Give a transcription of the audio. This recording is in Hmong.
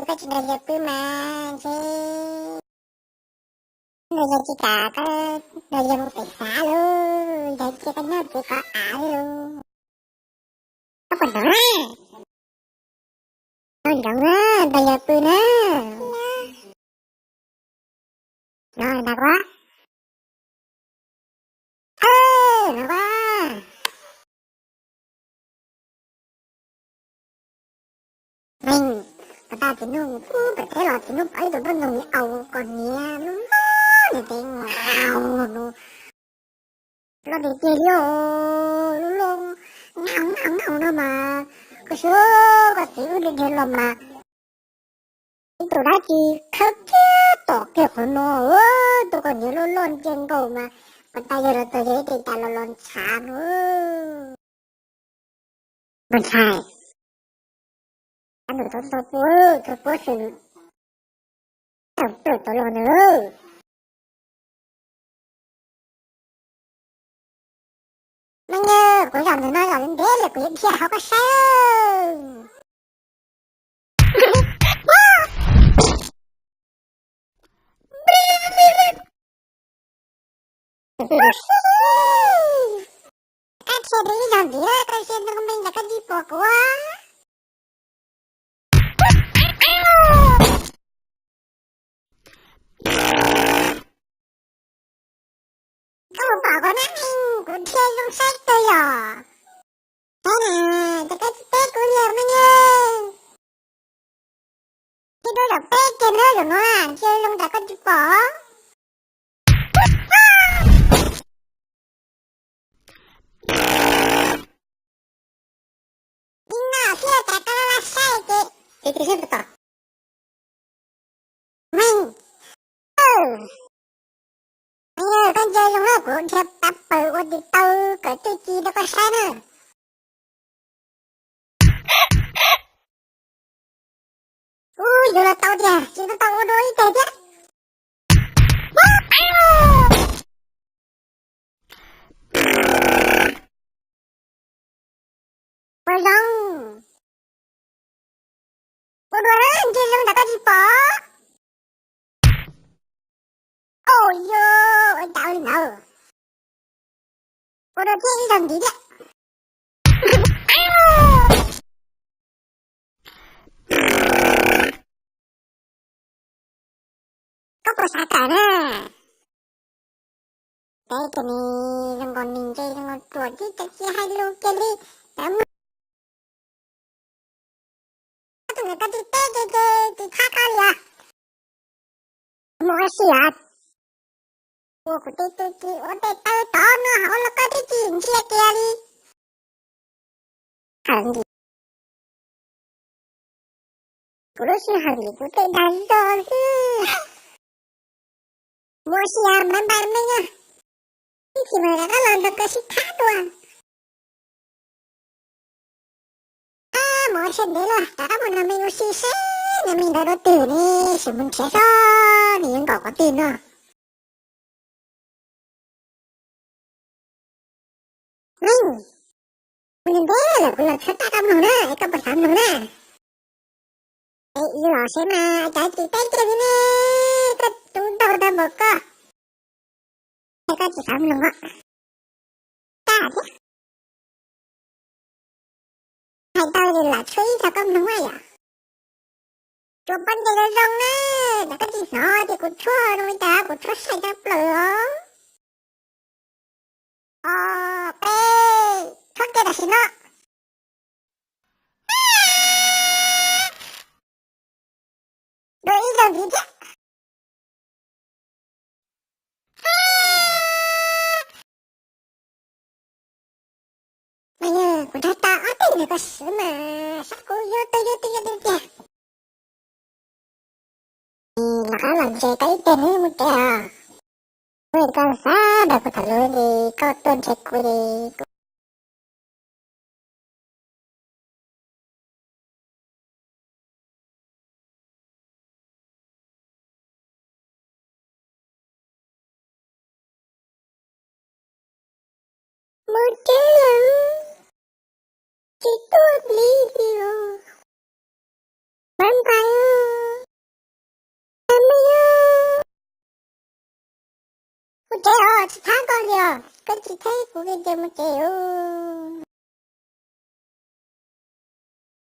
Koj tsis nrog yawg pw mas ntshe nrog yawg tsis kam, koj nrog yawg mus pem xav lauj, yog cia koj nyob tsev kov av li lauj. Koj puas hnov na? Koj nrog na, nrog yawg pw na. No dag kuv. Dag kuv. Meej, pas tas txiv nug pub pem teb los txiv nug pom ib tug poj ntxoog au koj niam lub lub niam tes au no. Loj tiag tiag li os, lub loj nau nau nau no mas, koj xyov koj txiv wb dhia dhia los mas ib tug dab tsi khawb kiag tom kiag qhov no, tus koj niam loj loj ntsia nkaus mas, pas tas yawg los txog yawg ib ce cas los los ntshav no. Mas ntshai, ab nus txhob txhob puab, txhob puab seb, tawm tawm tau los ntawd. Meej, kuv zam ntawm no zam li ntev lawm kuv yuav dhia hauv koj saib. Koj dhia dua ib zaug ntxiv, koj dhia zoo meej ntawm koj tsis pom kuv. Koj mus pom kuv na, kuv dhia zoo saib kawg yom. Saib na, ces koj tsis teb kuv li meej. Dhia dua zaum peb kiag na, zaum no dhia zoo nrad koj tsis pom. Ib no thiaj tas koj laj saib ces, ces tus xyov tus tom. Meej, meej, koj ntsia zoo na, kuv dhia tav paws ua tis taw kawm tij ci rau koj saib na. Ub, yuav los tau tiag, tsis tau tau ua dua ib teg thiab. Ua zoo, ua dua na, ntsia zoo nrad koj tsis pom. Au yog, ua cas ua li ntawd. Ua dua thiab ib zaug ntxiv thiab. Koj puas xav kawm na? Peb tus ni zoo nkaus nis ntse zoo nkaus ruam tib cov tsis hais lus kiag li. Tus ntawd koj tsis teb ces ces tsis thab koj li os. Mus ua si os. Ua kuv tej tub tsis ua tej taw tod no hauv los koj twb tsis ntsia kiag li. Hawm ntxim. Kuv lub sij hawm ntxim kuv tej dag zog xwb. Mus ua si os, bye bye meej. Ib chim mas rov qab los nrog koj sib thab dua. Ab, mus ua si ntev lawm, rov qab mus nrog meej ua si seb nws meej ntawd dua twg ne, sim mus nrhiav seb nws yuav nkaum qhov twg no. Meej, mus ntev lawm kuv los txhawb rab koj mloog na, es koj puas xav mloog na? Es ib los seb mas cas tsis teb kiag li ne, koj tus ntaug tag npaum koj, es koj tsis xav mloog os. Kaj thiab. Hais tau ces lam tshuab ib zaug koj mloog yom. Tsuas poj ntses zoo zoo na, cas koj tsis hnov tias kuv tshuab zoo li cas, kuv tshuab sai tshaj plaws os. Ob peb, tshuab kiag tam sim no. Dua ib zaug ntxiv thiab. Mas yog kuv nrog tau ob teg ntawm koj siv mas saib kuv yuav twg yuav twg yuav twg tiag. Los qab los ntses tau ib teg nws mus tsev os. Kuv koj xav nrog kuv tham lus li koj tuaj nrhiav kuv li. Mus tsev lawm, tsis tuaj li li os. Bye bye. Tsev os, tsis thab koj li os, koj tsis thab kuv ces mus tsev os.